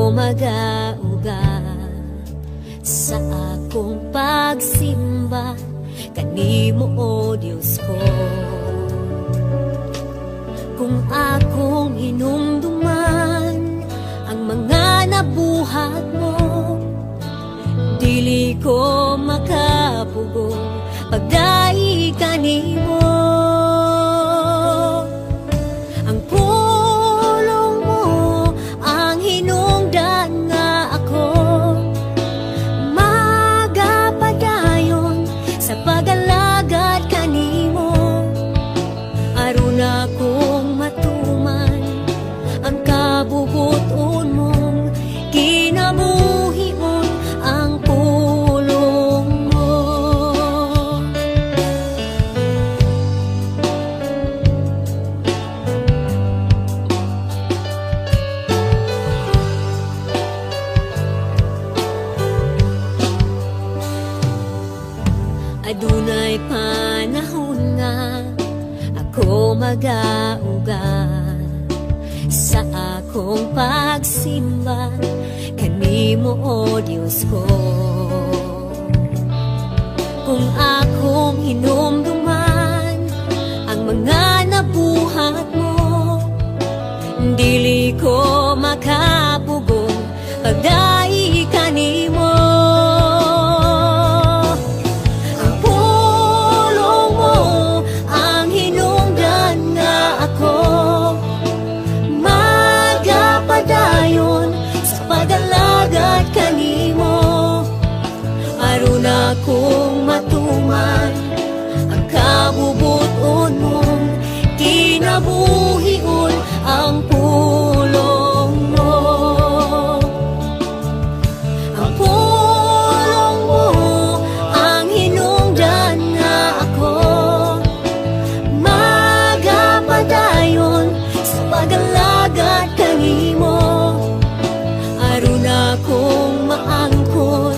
Ako magauga sa akong pagsimba kanimo, O Dios ko. Kung akong hinumduman ang mga nabuhat mo, dili ko makapugong pagdai kanimo. Ang pulong mo ang hinungdan nga ako magapadayon sa pagalagad kanimo, aron akong matuman ang kabubuton mong kinabuhion ang pulong mo. Adunay panahon nga ako magauga sa akong pagsimba kanimo, O Dios ko. Kung akong hinumduman ang mga nabuhat mo, dili ko makapugong pagdai kanimo. Ang pulong mo ang hinungdan nga ako magapadayon sa pagalagad kanimo, aron akong matuman ang kabubuton mong kinabuhion ang pulong mo. Ang pulong mo ang hinungdan nga ako magapadayon sa pagalagad kanimo, aron akong maangkon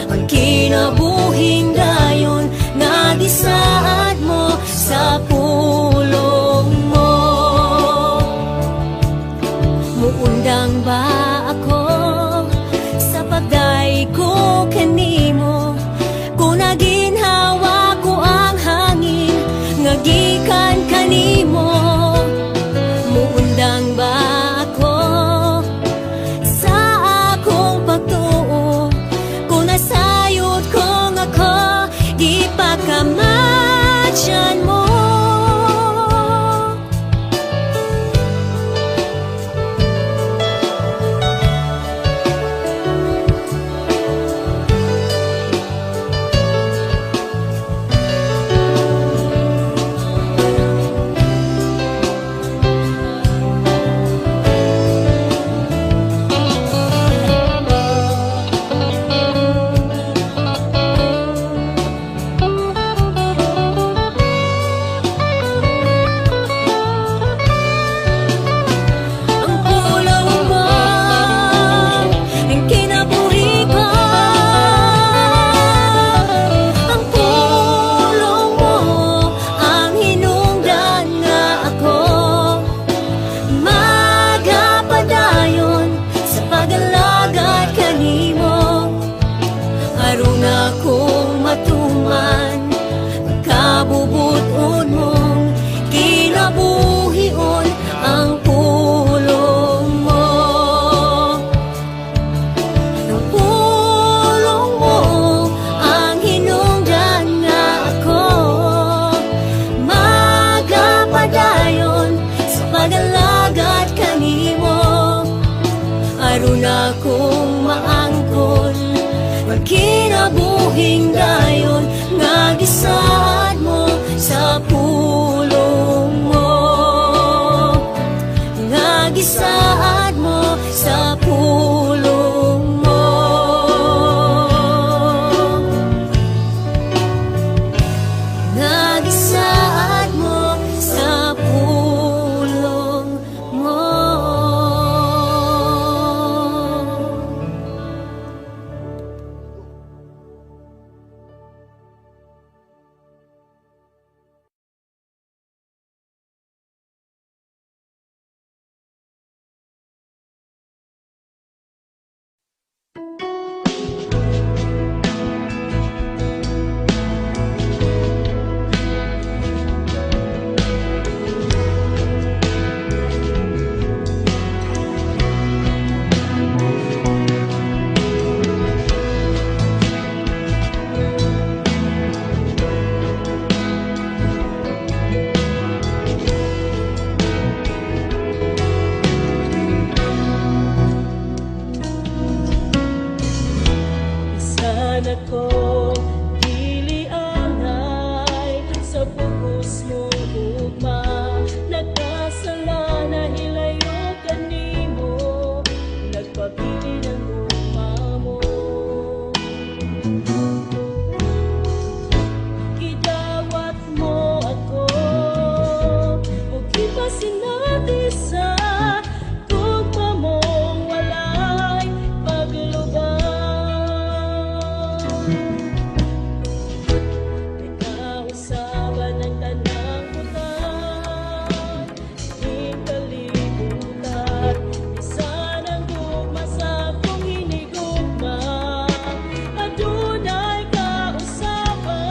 ang kinabuhing dayon nga gisaad mo sa pulong mo. Muundang ba ako sa pagday ko kanimo kung naginhawa ko ang hangin nga gikan kanimo? Muundang ba ako sa akong pagtuo kung nasayod kong ako gipakamatyan mo? Ang pulong mo ang kinabuhi ko. Ang pulong mo ang hinungdan nga ako magapadayon sa pagalagad kanimo, aron akong matuman ang kabubuton mong kinabuhion ang pulong mo. Ang pulong mo ang hinungdan nga ako magapadayon sa pagalagad kanimo, aron akong maangkon ang kinabuhing dayon nga gisaad mo sa pulong mo, nga gisaad mo sa pulong mo, nga gisaad mo sa pulong mo. Bisan ako dili angay sa bugos mong gugma, nagkasala, nahilayo kanimo, nagpabilin ang gugma mo. Gidawat mo ako ug gipasinati sa gugma mong walay paglubad. May kausaban ang tanang butang ning kalibutan, bisan ang gugma sa akong hinigugma, adunay kausaban.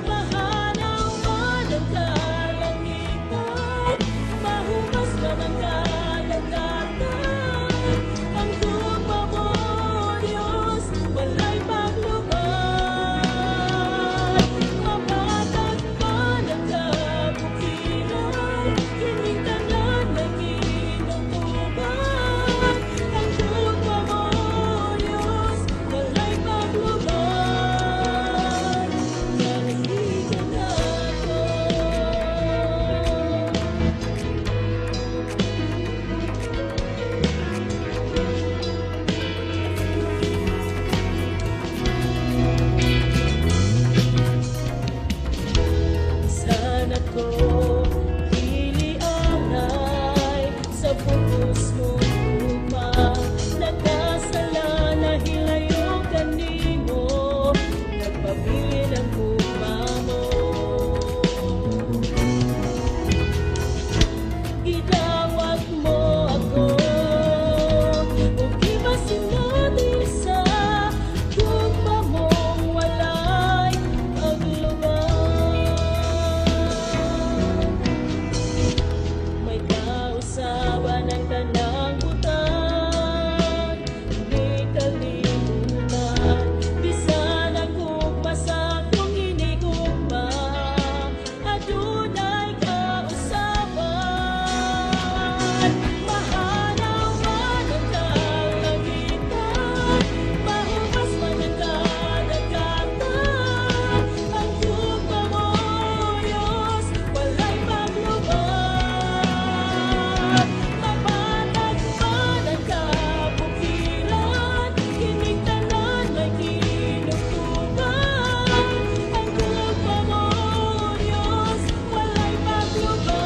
Mahanaw man ang kalangitan, mahumas man ang kadagatan, ang gugma mo, Diyos, walay paglubad. Mapatag man ang kabukiran, kining tanan may kinutuban, ang gugma mo, Diyos, walay paglubad. Mananhi ka nako. Bisan ako dili angay sa bugos mong gugma, nagkasala, nahilayo kanimo, nagpabilin ang gugma mo. Gidawat mo ako ug gipasinati sa gugma mong walay paglubad. May kausaban ang tanang butang ni kalibutan, bisan ang gugma sa akong hinigugma, adunay kausaban. Mahanaw man ang kalangitan, mahumas man ang kadagatan, ang gugma mo, Diyos, walay paglubad. Mapatag man ang kabukiran, kining tanan may kinutuban, ang gugma mo, Diyos, walay paglubad.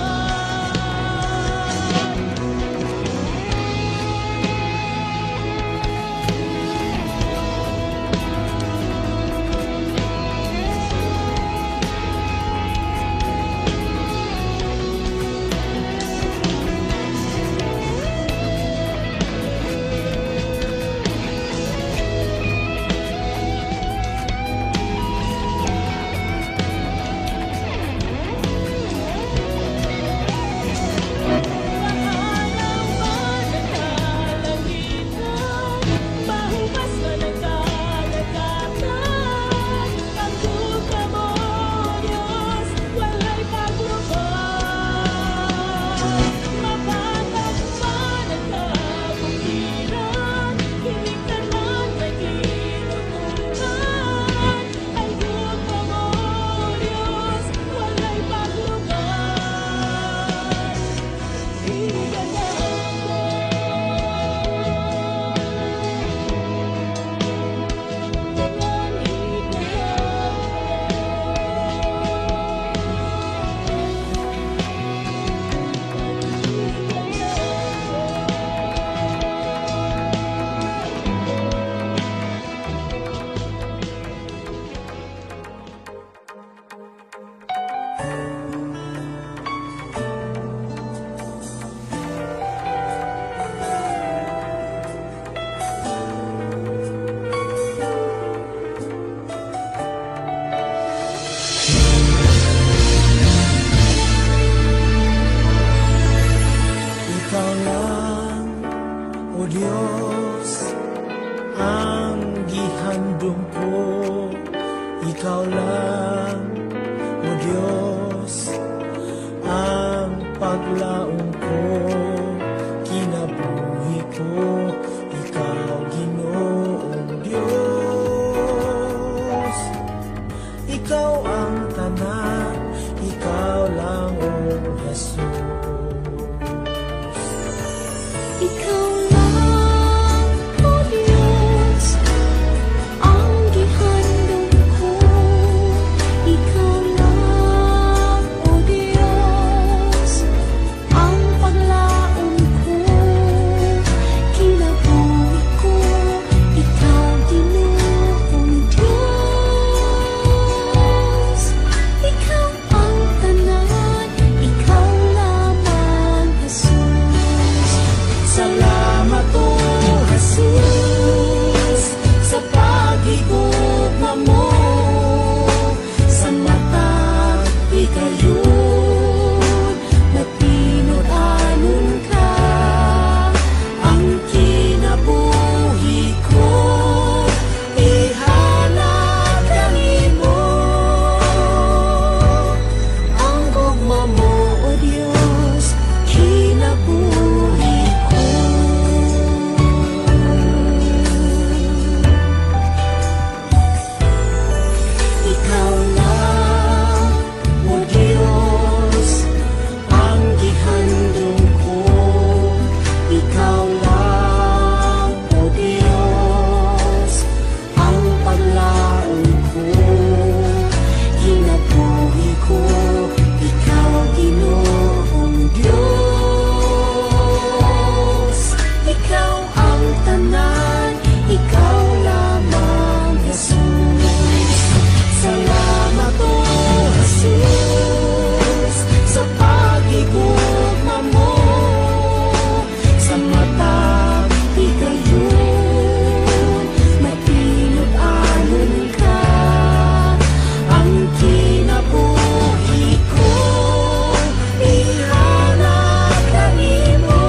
Mahanaw man ang kalangitan, mahumas man ang kadagatan, ang gugma mo, Diyos, walay paglubad. Mapatag man ang kabukiran, kining tanan may kinutuban, ang gugma mo, Diyos, walay paglubad. Ka nako. Manhi ka nako. Manhi ka nako. Ikaw lang, O Diyos, ang gihandom ko. Ikaw lang, O Diyos, ang paglaom ko. Kinabuhi ko, ikaw, Ginoong Diyos. Salamat, O Jesus, sa paghigugma mo sa matag higayon. Matinud-anon ka, ang kinabuhi ko ihalad kanimo. Ang gugma mo, O Diyos, kinabuhi ko. Ikaw lang, O Diyos, ang gihandom ko. Ikaw lang, O Diyos, ang paglaom ko. Kinabuhi ko, ikaw, Ginoong Diyos. Ikaw ang tanan, ikaw lamang, Jesus. Salamat, O Jesus, sa paghigugma mo sa matag higayon. Matinud-anon ka, ang kinabuhi ko ihalad kanimo.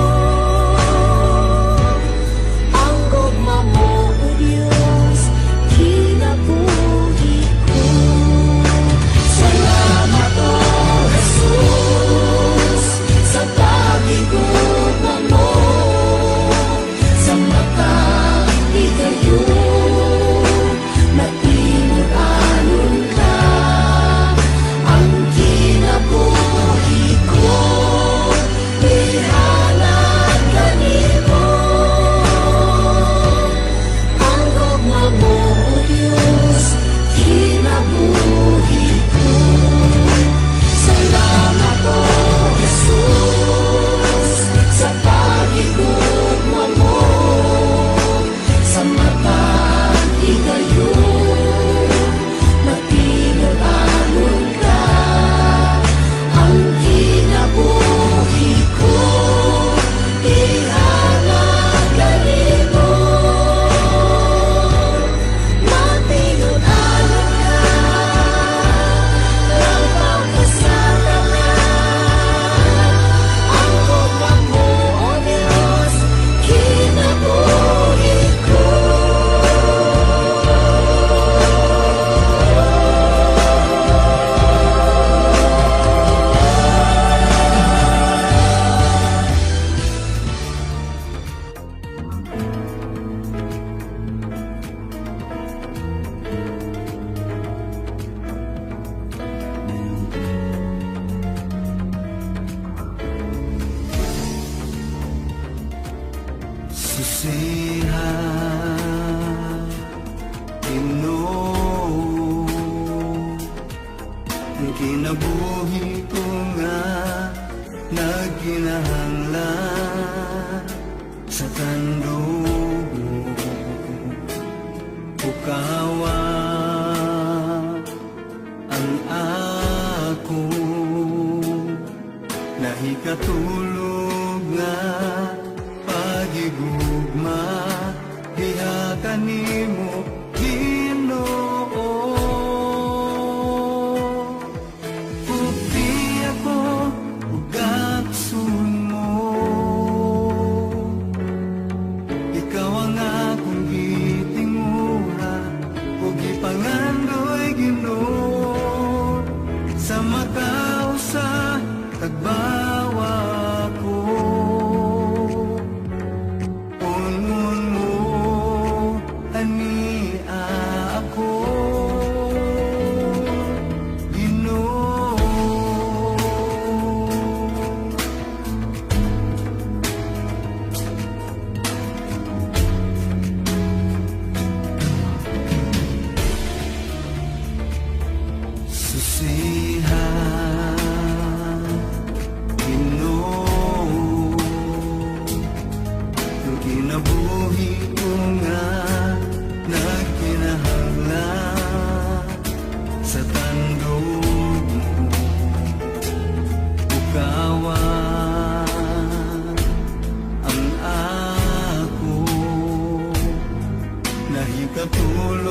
Ang gugma mo, O Diyos, kinabuhi ko. Salamat, O Jesus, sa paghigugma mo sa matag higayon. Matinud-anon ka, ang kinabuhi ko ihalad kanimo. Ang gugma mo, O Diyos, kinabuhi ko. Salamat, O Jesus, sa paghigugma mo sa matag higayon. Matinud-anon ka, ang kinabuhi ko ihalad kanimo. Matinud-anon ka, labaw pa sa tanan. Ang gugma mo, O Diyos, kinabuhi ko. Susiha, Ginoo, ang kinabuhi ko nga nagkinahanglan sa tandog mo. Pukawa ang ako nahikatulog nga pagigugma diha kanimo, Ginoo. Pupti ako ug gaksun mo. Ikaw ang akong gitinguha ug gipangandoy, Ginoo, sa makausa tagbawa ko. Ungon mo ani ako, Ginoo. Susiha, Ginoo, ang kinabuhi ko nga nagkinahanglan sa tandog mo. Bukawa ang Nagatulo.